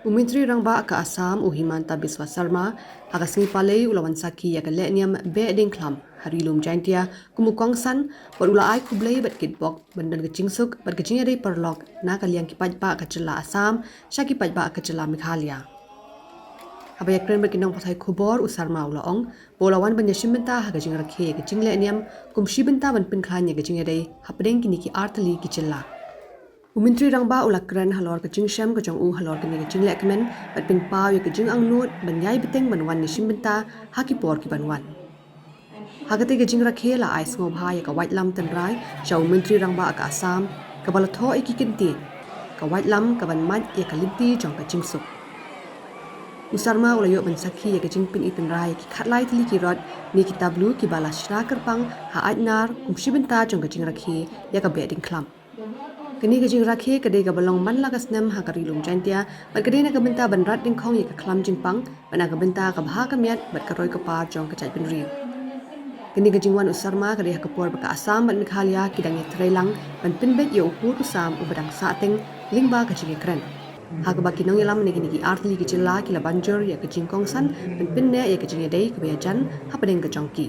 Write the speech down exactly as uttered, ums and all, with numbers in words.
U Myntri Rangbah ka Assam, u Himanta Biswa Sarma, ha ka sngi Palei u la wan sakhi ïa ka lehniam Behdeiñkhlam ha Ri-lum Jaintia kum u kongsan, bad u la ai khublei bad kitbok ban don ka jingsuk bad ka jingïadei paralok na ka liang ki paidbah ka jylla Assam sha ki paidbah ka jylla Meghalaya. Haba ïakren bad ki nongpathai khubor, u Sarma u la ong ba u la wan ban ïashim bynta ha ka jingrakhe ïa ka jinglehniam kum shi bynta ban pynkhlaiñ ïa ka jingïadei hapdeng kine ki artylli ki jylla. U Myntri Rangbah u la kren halor ka jingshem ka jong u halor kane ka jinglehkmen bad pynpaw ïa ka jingangnud ban ïai bteng ban wan ïashim bynta ha ki por ki ban wan. Ha katei ka jingrakhe la ai sngewbha ïa ka waitlam tynrai sha u Myntri Rangbah ka Assam, kaba la thoh ïa ki kyntien, ka waitlam kaban mad ïa ka lynti jong ka jingsuk. U Sarma u la ïoh ban sakhi ïa ka jingpyni tynrai ïa ki khatlai tylli ki rot ne ki tableau kiba la shna kyrpang ha Aitnar kum shi bynta jong ka jingrakhe ïa ka Behdeiñkhlam. Kane ka jingrakhe ka dei kaba long man la ka snem ha ka Ri-lum Jaintia bad ka dei na ka bynta ban rat dyngkhong ïa ka khlam jingpang bad na ka bynta ka bha ka miat bad ka roi ka par jong ka jaitbynriew. Kane ka jingwan u Sarma ka dei ha ka por ba ka Assam bad Meghalaya ki dang ïatreilang ban pynbeit ïa u pud u sam uba dang sahteng lyngba ka jingïakren, ha kaba ki nongïalam na kine ki artylli ki jylla ki la ban jur ïa ka jingkongsan ban pynneh ïa ka jingïadei kaba ïajan hapdeng ka jong ki.